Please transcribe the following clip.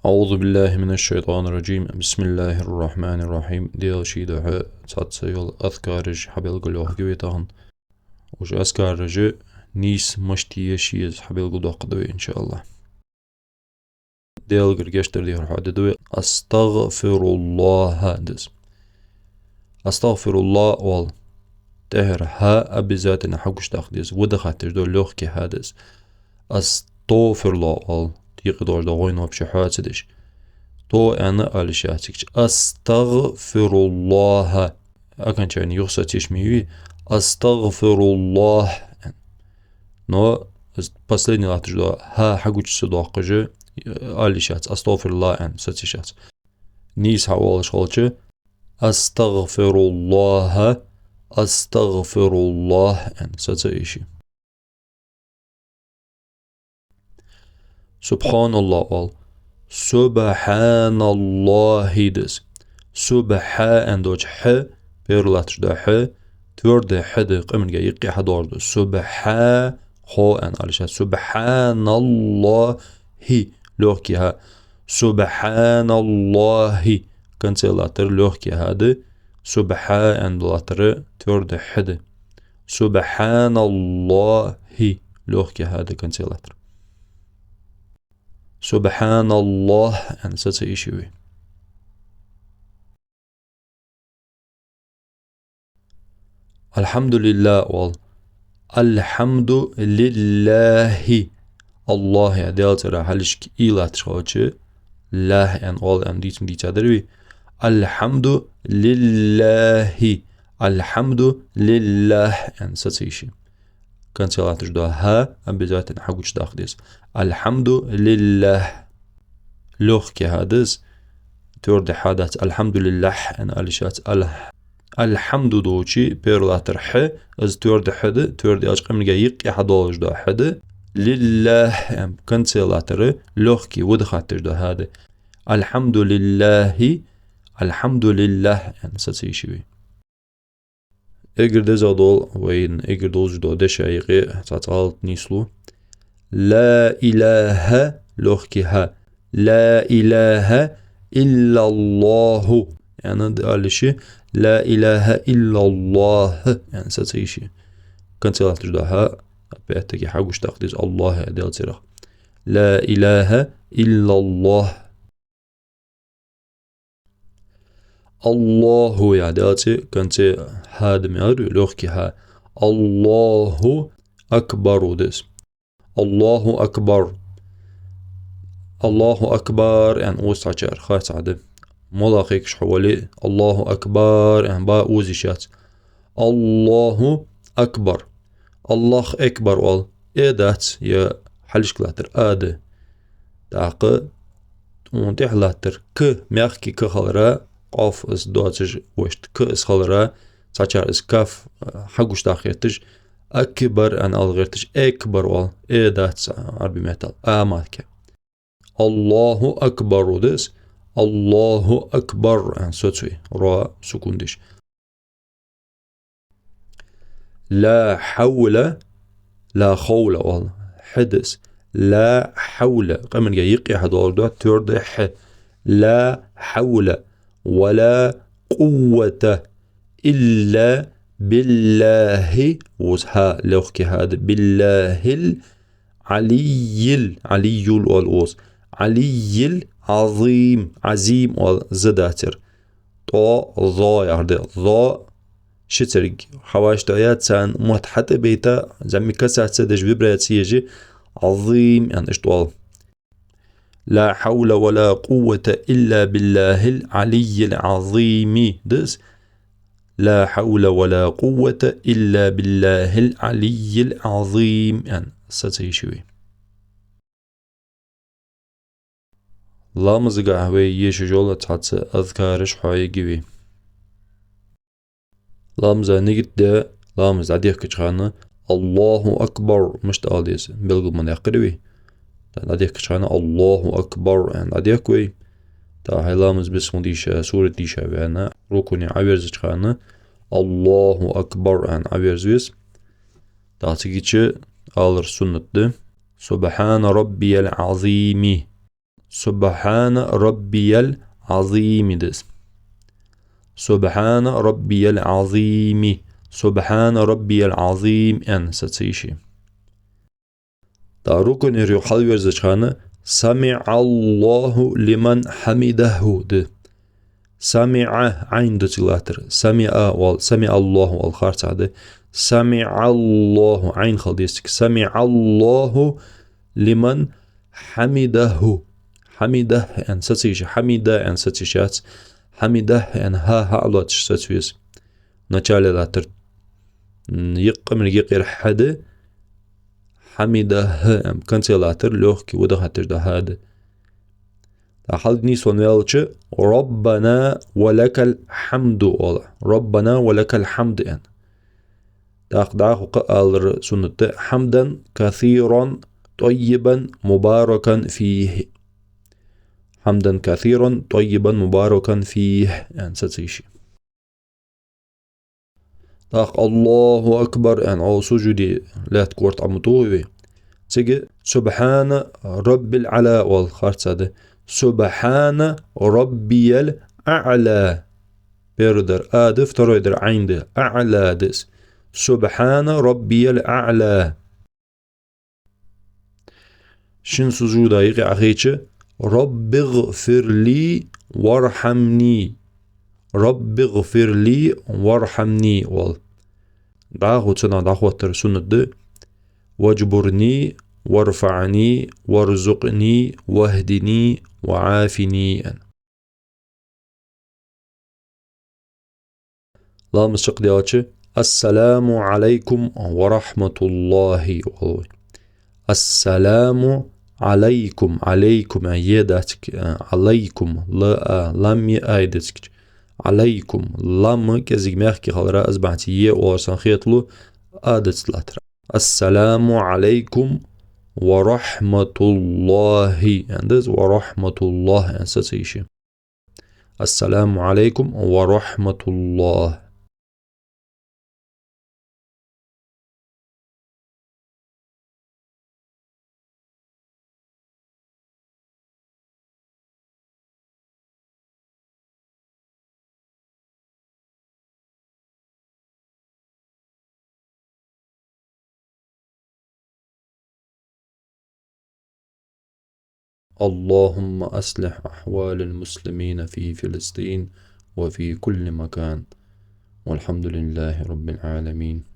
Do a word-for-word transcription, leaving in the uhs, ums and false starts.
أعوذ بالله من الشيطان الرجيم. بسم الله الرحمن الرحيم. Даьла ший духьа цхьацца йола азкараш хьабелгалйоаккхаргья вай тахан. Уж азкараш нийса мишта еш еза хьабелгалдоаккхаргда вай, иншааллахӀ. Даьлагара гешт дар дехар хьадергда вай. أستغفر الله да из. أستغفر الله оал. ТӀехьара хӀа обязательно хьагучадаккха деза. Выдыхать деш дола лёгкий хӀа да из. أستغفر الله оал. Юкъе долаш дола гӀойн вообще хьоа ца деш. То аьнна ала йиш яц цига. أستغفر الله. Окончание юха соцаеш ма йий. أستغفر الله. Но последний латташ дола хӀа хьагуча ца доаккхаш, ала йиш яц, أستغفر الله аьнна, соца йиш яц. Нийса хьаоалаш хилча, أستغفر الله، أستغفر الله аьнна, соца йиш я. سبحان الله оал. سبحان الله да из. Субхьа аьнна долча хьа, первый латташ дола хьа, твёрдый хьа да, къамарга юкъе хьадоагӀаш да. Субхьа, хо аьнна ала йиш яц. سبحان الله, лёгкий хӀа. سبحان الله, конце латтар лёгкий хӀа да. Субхьа аьнна латтар твёрдый хьа да. سبحان الله, лёгкий хӀа да конце латтар. سبحان الله аьнна, соца йиш я вай. الحمد لله оал. الحمد لله. الله яха Даьла цӀерах хьалхашка и латташ хилча, ллахӀ аьнна оал аьнна дийца ма дийцадар вай. الحمد لله. الحمد لله аьнна, соца йиш я. Конце латташ дола хӀа обязательно хьагучадаккха деза. الحمد لله. Лёгкий хӀа да из, твёрдый хьа дац. الحمد لله аьнна ала йиш яц. Аль-, الحمد долча первый латтар хьа, из твёрдый хьа да, твёрдый аьлча къамарга юкъе хьадоагӀаш дола хьа да. لله аьнна конце латтар лёгкий, выдыхать деш дола хӀа да. الحمد لله, الحمد لله аьнна, соца йиш я вай. Эггара дезагӀа дола, вайна эггара довзаш дола деша юкъе цхьацца гӀалат нийслу. لا إله, лёгкий хӀа. لا إله إلا الله аьнна ала йиш я. لا إله إلا الله аьнна, соца йиш я. Конце латташ дола хӀа, опять-таки, хьагучадаккха деза الله яха Даьла цӀерах. لا إله إلا الله. الله яха Даьла цӀи, конце хӀа да ма аьлар вай, лёгкий хӀа. الله أكبر да из. الله أكبر. الله أكبر аьнна оз цхьачар, харц хӀа да. Мала кхайкаш хьо вале а, الله أكبر аьнна, ба оз йиш яц. الله أكبر. الله أكبر оал. Э дац, е хьалхашка латтар а да. ТӀаккха цунна тӀехьа латтар к, мягкий к хилара, къоф из доацаш вешта к из хилара, цхьачар из каф, а, хьагучадаккха гӀерташ, акбар аьнна ала гӀерташ, экбар оал. Э дац, Ӏарбий меттала, а мара. الله أكبر да из. الله أكبر аьнна соцаве, ро сукун деш. لا حول, لا ховла оал, хьа да из. لا حول, къамарга юкъе хьадоагӀаш да, твёрдый хьа. لا حول ولا قوة إلا بالله, оз хӀа лёгкий хӀа да, بالله العلي, العلي оал оз. العلي العظيم, Ӏазим оал, з дац ер. ТӀо, зо яхар да. Зо ши царг хьавӀашагӀъяь, царна мотт хьатӀабайта, зӀамига касаться деш, вибраци еш, Ӏазим аьнна иштта оал. لا حول ولا قوة إلا بالله العلي العظيم да из. لا حول ولا قوة إلا بالله العلي العظيم аьнна, соца йиш я вай. Ламазагахьа вай ешаш йола цхьацца азкараш хьоаергья вай. Ламаза нигат де, ламаз дӀадехкача хана, الله أكبر мишта ала деза, белгал ма даьккхар вай. ТӀаккха дӀадехкача хана, الله أكبر аьнна, дӀадехк вай. ТӀаккха хьай ламаз бисмал дийша, сурат дийша ваьнна, рукуӀе Ӏоверзача хана, الله أكبر аьнна, Ӏоверза веза. ТӀаккха цигача алар суннат да: سبحان ربي العظيم. سبحان ربي العظيم да из. سبحان ربي العظيم. سبحان ربي العظيم аьнна саца йиш я. ТӀаккха рукуӀера юха хьалверзача хана سمع الله لمن حمده да. سمع, Ӏайн да цига латтар. سمع оал, سمع الله оал, харцахьа да. سمع الله, Ӏайн хила деза цига. سمع الله لمن حمده. حمده аьнна саца йиш я, حمد аьнна саца йиш яц. حمده аьнна хӀа, хӀа лоацаш саца веза. Начале латтар. М, юкъамара юкъера хьа да. حمده аьнна. Конце латтар лёгкий, вадахатташ да хӀа да. ТӀаккха хьалнийсвенна ваьлча ربنا ولك الحمد оал. ربنا ولك الحمد аьнна. ТӀаккха дӀахо кхы а алар суннат да: حمدا كثيرا طيبا مباركا فيه. حمدا كثيرا طيبا مباركا فيه аьнна саца йиш я. ТӀаккха الله أكبر аьнна, Ӏо сужуде лаьтта корта Ӏоматохе вай. Цига سبحان ربي الأعلى оал, харцахьа да. سبحان ربي الأعلى. Первый дар а да, второй дар Ӏайн да. أعلى да из. سبحان ربي الأعلى. Шин сужуда юкъе Ӏохайча رب اغفر لي وارحمني. رب اغفر لي وارحمني оал. ДӀахо цунах дӀахоттар суннат да: واجبرني وارفعني وارزقني واهدني وعافني аьнна. Ламаз чакхдаьлча السلام عليكم ورحمة الله оал вай. السلام عليكم, عليكم, е дац цига, عليكم, ла, а, лам, е, ай да цига. عليكم, лам кӀезига мягкий хилар, из бахьанца е оалар санна хеталу, а да цига латтар. السلام عليكم ورحمة الله аьнна да из, ورحمة الله аьнна саца йиш я. السلام عليكم ورحمة الله. اللهم أصلح أحوال المسلمين في فلسطين وفي كل مكان. والحمد لله رب العالمين.